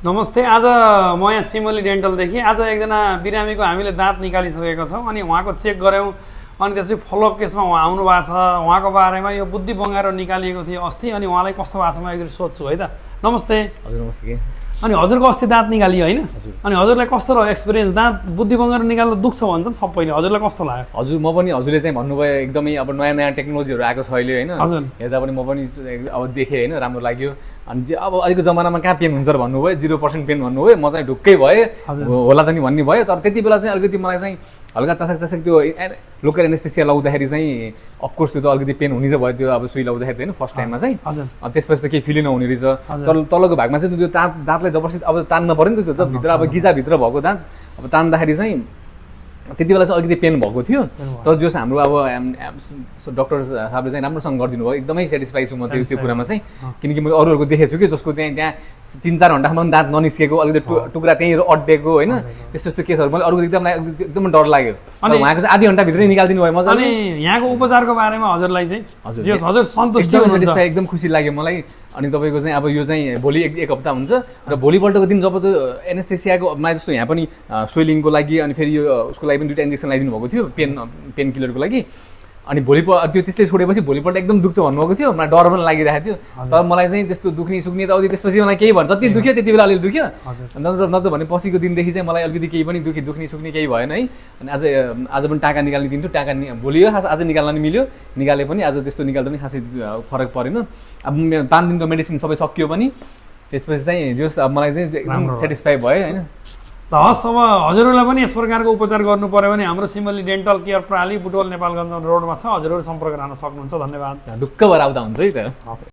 नमस्ते। आज म यहाँ सिमली डेन्टलदेखि आज एकजना बिरामीको हामीले दाँत निकालिसकेका छौँ अनि उहाँको चेक गऱ्यौँ अनि त्यसपछि फलोअप केसमा उहाँ आउनु भएको छ। उहाँको बारेमा यो बुद्धि बङ्गाएर निकालिएको थियो अस्ति अनि उहाँलाई कस्तो भएको छ म एकचोटि सोध्छु है त। नमस्ते। हजुर नमस्ते। अनि हजुरको अस्ति दाँत निकालियो होइन? अनि हजुरलाई कस्तो रह्यो एक्सपिरियन्स? दाँत बुद्धि बङ्गाएर निकाल्दा दुख्छ भन्छन् सबैले, हजुरलाई कस्तो लाग्यो? हजुर म पनि हजुरले चाहिँ भन्नुभयो एकदमै अब नयाँ नयाँ टेक्नोलोजीहरू आएको छ अहिले होइन, हेर्दा पनि म पनि अब देखेँ होइन, राम्रो लाग्यो। अनि अब अहिलेको जमानामा कहाँ पेन हुन्छ र भन्नुभयो, 0% पेन भन्नुभयो, म चाहिँ ढुक्कै भएँ, होला त नि भन्ने भयो। तर त्यति बेला चाहिँ अलिकति मलाई चाहिँ हल्का चासक त्यो लोकल एनेस्थेसिया लाउँदाखेरि चाहिँ अफकोर्स त्यो त अलिकति पेन हुने चाहिँ भयो, त्यो अब सुई लाउँदाखेरि होइन फर्स्ट टाइममा चाहिँ। त्यसपछि त केही फिलै नहुने रहेछ। तर तलको भागमा चाहिँ त्यो दाँतलाई जबरजस्ती अब तान्न पऱ्यो नि त, त्यो त भित्र अब गिजाभित्र भएको दाँत अब तान्दाखेरि चाहिँ त्यति बेला चाहिँ अलिकति पेन भएको थियो। तर जस हाम्रो अब डक्टर साहबले चाहिँ राम्रोसँग गरिदिनु भयो, एकदमै सेटिस्फाई छु म त्यो कुरामा चाहिँ। किनकि मैले अरूहरूको देखेको छु कि जसको त्यहाँ 3-4 घन्टासम्म दाँत ननिस्केको, अलिकति टुक्रा त्यहीँ अड्डेको होइन, त्यस्तो त्यस्तो केसहरू मैले अरूको एकदम डर लाग्यो। अनि उहाँको चाहिँ आधी घन्टाभित्रै निकालिदिनु भयो मजाले। यहाँको उपचारको बारेमा हजुरलाई चाहिँ हजुर सन्तुष्टि सेटिस्फाई एकदम खुसी लाग्यो मलाई। अनि तपाईँको चाहिँ अब यो चाहिँ भोलि एक हप्ता हुन्छ र भोलिपल्टको दिन जब त्यो एनेस्थेसियाको मलाई जस्तो यहाँ पनि स्वेलिङको लागि अनि फेरि यो उसको लागि पनि 2टा इन्जेक्सन लगाइदिनु भएको थियो पेन किलरको लागि। अनि त्यो त्यसले छोडेपछि भोलिपल्ट एकदम दुख्छ भन्नुभएको थियो, मलाई डर पनि लागिरहेको थियो। तर मलाई चाहिँ त्यस्तो दुख्ने सुक्ने त अलिक त्यसपछि मलाई केही भन्छ, जति दुख्यो त्यति बेला अलिअलि दुख्यो, नत्र भने पछिको दिनदेखि चाहिँ मलाई अलिकति केही पनि दुख्ने सुक्ने केही भएन है। अनि आज पनि टाका निकाल्ने दिन्थ्यो, टाका भोलि आज निकाल्न नि मिल्यो, निकाले पनि आज त्यस्तो निकाल्दा पनि खासै फरक परेन। अब 5 दिनको मेडिसिन सबै सकियो पनि, त्यसपछि चाहिँ जस अब मलाई चाहिँ एकदम सेटिस्फाई भयो होइन। ल हस्, अब हजुरहरूलाई पनि यस प्रकारको उपचार गर्नु पर्यो भने हाम्रो सिमली डेन्टल केयर प्रणाली बुटवल नेपालगञ्ज रोडमा छ, हजुरहरू सम्पर्क गर्न सक्नुहुन्छ। धन्यवाद। ढुक्क भएर आउँदा हुन्छ है त।